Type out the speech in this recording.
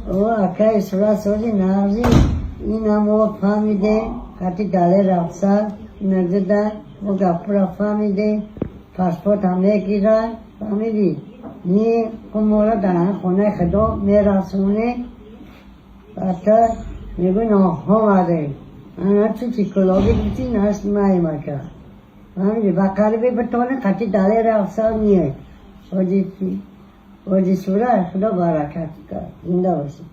О, акай сурат сози нағзи, ина мо фаҳмидем, хати дале рафса, ина дида, мо гапура фаҳмидем, паспорт ҳам мегирад, фаҳмидӣ? Ни моро дар ҳамин хонаи худо мерасонем, ҳатто мегӯ омадем. Ана ту психологи гуфти наст наимака. Фаҳмидӣ? Ба қарибе битонем хати дале рафса миёй. Ҳоҷи ҳоҷи сурат худо баракат кард. Зинда бошед.